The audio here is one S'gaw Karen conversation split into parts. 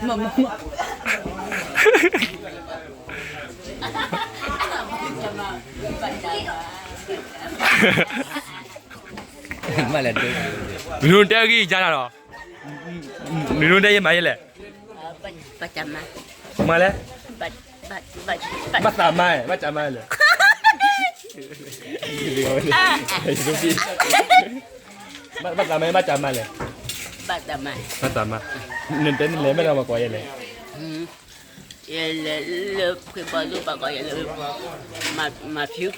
မ့ၢ်တဲဂံၢ်ယါနၤလီၤ, မ့ၢ်တဲယမၤယဲလဲၣ်, မၤလဲၣ်, ဘၣ်သးမါ, ဘၣ်ကမါလဲၣ်, ဘၣ်သးမါ ဘၣ်ကမါလဲၣ်, ဘၣ်သးမါ, နတဲနလဲၤမ့ၢ်ဒၣ်မၤကွၢ်ယဲလဲၣ် ယလဲၤလၢဖှ့ဘီလူပှၤကီၢ်ယဲလၢ မၤဖၠူ,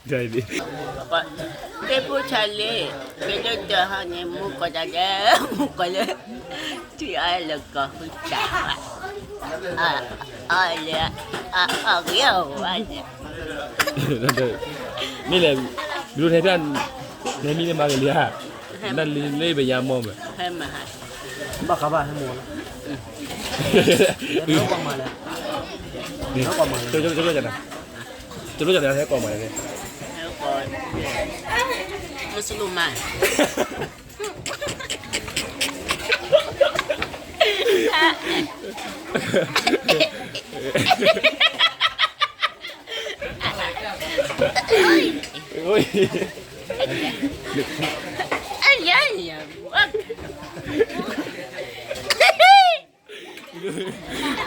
သ့ၣ်ဖိဆါလ့, ကလၢတၢ်ဟီန့ၣ် မူကီၢ်တၢ်ဒဲး မူကီၢ်လၢ ထံအါလၢကီၢ်ဃုတၢ်ဘၣ်, အလဲၤ, အဂ့ၤအဝဲလဲၤ, မ့ၢ်လဲၣ်, ဘျုးထဲဖျါ, နမံၤန့ၣ်မၤဂ့ၤလံဧါ, နလၢပယါမီၢ်မး, ဘၣ်ဃးဘၣ်ဟဲမီၢ်လီၤ, နကွၢ်မၤလဲၣ်, နကွၢ်မၤလဲၣ်, တလိၣ်တၢ်နၤ, တလိၣ်တၢ်နၤဟဲကွၢ်မၤလဲၣ်, မုစလိမၤ မ့ၢ်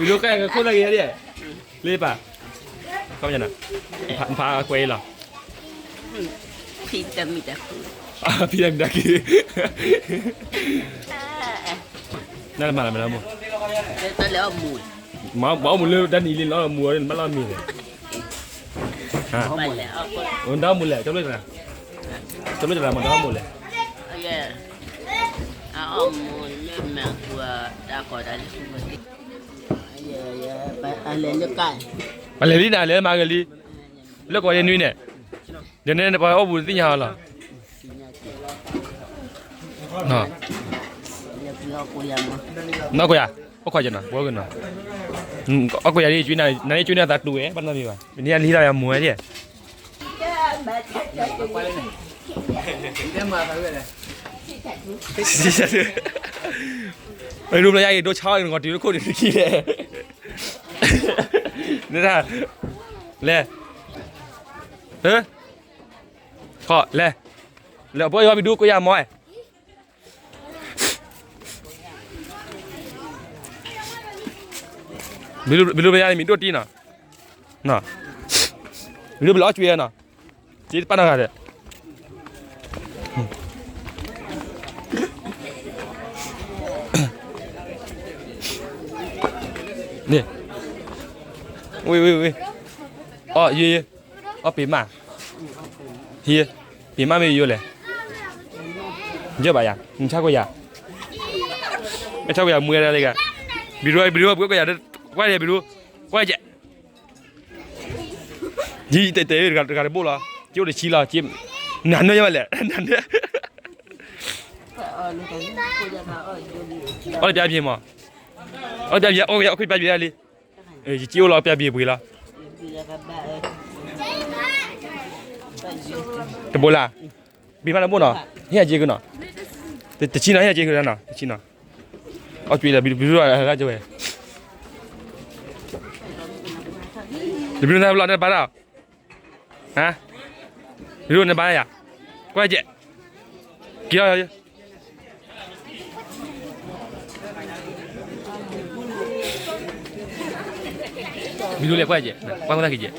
ဒိၣ်ကဲခိၣ်လၢကယဲၢ်, လ့ပၢ်, နဖးကွဲးအံၤလီၤ, ဖံတမံၤတၢ်ခု, ဖံတမံၤတၢ်ခု, နမၤလၢမ့ၢ်လၢမူ, မၤအီၣ်မူလၢတၢ်နံၤလံလီၤ မူအီၤမးလီၤမံၤန့ၣ်, တၢ်အီၣ်မူလဲၣ်, တၢ်အီၣ်မူလဲၣ်, တၢ်အီၣ်မူလဲၣ်, ပလဲၤလံနၤ လဲၤမၤဂ့ၤလံ, လၢကီၢ်ယဲၢ်နွံန့ၣ်, ဒီးန့ၣ်ပှၤအီၣ်ပူၤတသ့ၣ်ညါအီၤလီၤ, နီၢ်ကယၤ, အိၣ်ခိးကနီၤ ဘှီကနီၤ, အီၣ်ကယၤဒ် နၤန့ၣ် ကၠွံနၤသးတူၢ်ဝဲ ဘၣ်နီတမံၤဘၣ် ပန့ၢ်လံလၢယမူဝဲဒၣ်, ဒိဘျီယၤအံၤ ဒိဆါအီၤ နကီၢ်တုၤလၢခိၣ်န့ၣ်တခံလဲၣ်, နတၢ်, လဲၤ, လဲၤ, လဲၤအဘီယီၤ ဘံဒူကိးယၤမီၢ်, ဘံဒူဘံဒူဘၣ်ယၤမံၤဒိၣ်တံၢ်နီၤ, ဘံဒူဘၣ်လီၤအီၣ်ကွံာ်နီၤ, စ့တပာ်နီၢ်ဂၤဒီး န့ၣ်, ဝ့ၢ်ဝ့ၢ်ဝ့ၢ်, အီၣ်ယ့ၢ်ယ့ၢ်, အီၣ်ပ့ၤမး, ဟံး, ပ့ၤမးမ့ၢ်ယိၤလဲၣ်, ယဲၢ်ဘၣ်ယၤ နဆါကွၢ်ယၤ, မ့ၢ်ဆါကွၢ်ယၤမူဝဲဒၣ်လံဂၤ, ဘံဒူဘံဒူကွၢ်ကွၢ်ယၤ, ကွၢ်ယၤဘံဒူ, ကွၢ်ကဲး ယံၤတဲတဲတဂၤတဘိလီၤ, ကၠိတဆံလီၤ, နၤနၢယမးလဲၣ်, နၤနၢ, အီၣ်တပျၢ်ဘံၣ်မး, အီၣ်တပျၢ်ဘံၣ်, အီၣ်ခွံပျၢ်ဘံၣ်ဒၣ်လံ, ယကၠိအိၣ်လီၤပျၢ်ဘံၣ်ပှ့ၤလီၤ, တဘိလၢ်, ဘံၣ်မးတဘိနီၤ, ဟ့ၣ်ယကၠိကနီၤ, တဆံနီၤ ဟ့ၣ်ယကၠိကနီၤ, တဆံနီၤ, အီၣ်ကွံာ်လၢဘံဒူဘံဒူဝဲ, တဘံဒူနဘျီနဘါဒၣ်, ဟါ, ဘံဒူနဘါယၤ, ကွၢ်ကဲး, က့ၤလီၤ, ဘံဒူလဲၤကွၢ်ကဲး, ကွၢ်မ့ၢ်သးက့ၤကဲး,